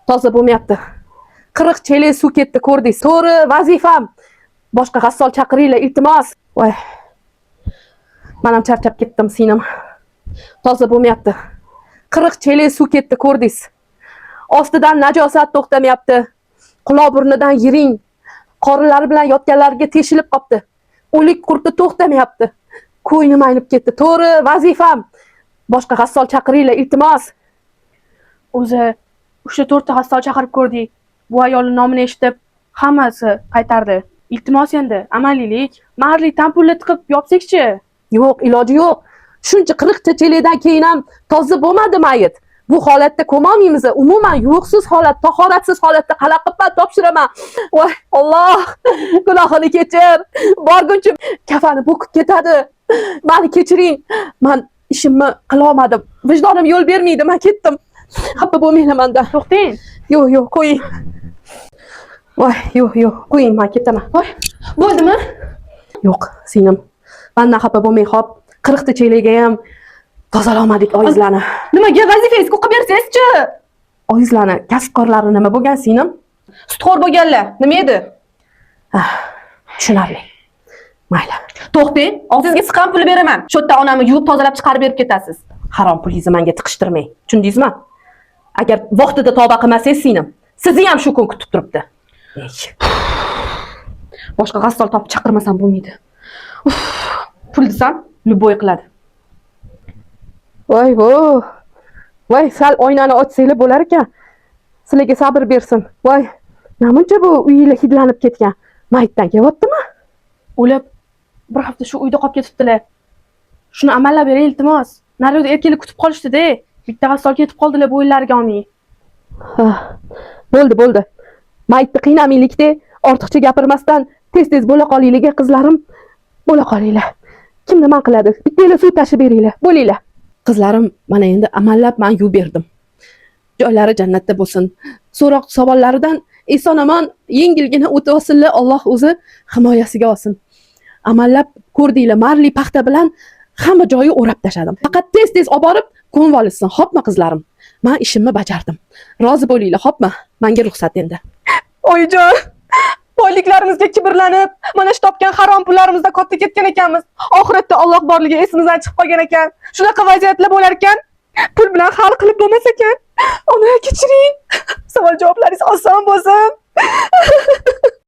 Toza bo'lmayapti. 40 chelak suv ketdi, ko'rdingiz. To'g'ri, vazifam. Boshqa g'assol chaqiringlar, iltimos. Voy. Man ham charchab ketdim, singlim. Toza bo'lmayapti. 40 chelak suv ketdi, ko'rdingiz. Ostidan najosat to'xtamayapti. Quloq burnidan yiring. Qorinlari bilan yotganlarga teshilib qopti. O'lik qurti to'xtamayapti. Ko'nglim aynib ketdi. To'g'ri, vazifam. Boshqa g'assol chaqiringlar, iltimos. O'zi uchta to'rtta g'assol chaqirib ko'rdik. Bu ayolning nomini eshitib, hammasi qaytardi. Iltimos, endi amaliylik, marli tampulni tiqib yopsak-chi? Yo'q, iloji yo'q. Shuncha 40 ta chelakdan keyin ham toza bo'lmadi mayit. Bu holatda ko'molmaymiz. Umuman yuvuqsiz holat, tahoratsiz holatda qanaqa qilib man topshiraman? Voy, Alloh, gunohini kechir. Borguncha kafani bo'kib ketadi. Mani kechiring. Man ishimni qila olmadim. Vijdonim yo'l bermaydi, man ketdim. Xafa bo'lmanglar mandan. To'xtang. Yo'q, yo'q, qo'ying. Voy, yo'q, yo'q, qo'ying, man ketaman. Voy, bo'ldimi? Yo'q, singlim. Mandan xafa bo'lmang, xo'p. 40 ta chelakga ham tozalolmadik oyizlarni. Nimaga vazifangizga o'qib bersangizchi? Oyizlarni kasbkorlari nima bo'lgan, singlim? Sutxo'r bo'lganlar. Nima edi? Tushunarli. Mayli. To'xtang, og'zingizga siqqan puli beraman. Shu yerda onamni yuvib tozalab chiqarib berib ketasiz. Harom pulingizni menga tiqishtirmang. Tushundingizmi? Agar vaqtida tavba qilmasangiz, singlim, sizni ham shu kun kutib turibdi. Ey. Boshqa g'assol topib chaqirmasam bo'lmaydi. Uf, pul desam, любой qiladi. Voy vo. Voy, sal oynani ochsanglar bo'lar ekan. Sizlarga sabr bersin. Voy, namuncha bu uyinglar hidlanib ketgan? Mayitdan kelyaptimi? O'lib, bir hafta shu uyda qolib ketibdilar. Shuni amallab bering, iltimos. Naryoqda erkaklar kutib qolishdi-da. Bitta g'assol ketib qoldilar bo'yinlariga olmay. Ah, bo'ldi, bo'ldi. Mayitni qiynamaylikda, ortiqcha gapirmasdan tez-tez bo'la qolinglar, qizlarim. Bo'la qolinglar. Kim nima qiladi? Bittanglar suv tashib beringlar. Bo'linglar. Qizlarim, mana endi amallab man yuvib berdim. Joylari jannatda bo'lsin. So'roq savollaridan eson omon yengilgina o'tib olsinlar, Alloh o'zi himoyasiga olsin. Amallab ko'rdinglar, marli paxta bilan hamma joyi o'rab tashladim. Faqat tez-tez olib borib ko'mib olishsin, xo'pmi, qizlarim? Man ishimni bajardim. Rozi bo'linglar, xo'pmi? Menga ruxsat endi. Oyijon, boyliklarimizga kibrlanib, mana shu topgan harom pullarimizda katta ketgan ekanmiz. Oxiratda Alloh borligi esimizdan chiqib qolgan ekan. Shunaqa vaziyatlar bo'lar ekan, pul bilan hal qilib bo'lmas ekan. Ona, kechiring. Savol javoblaringiz oson bo'lsin.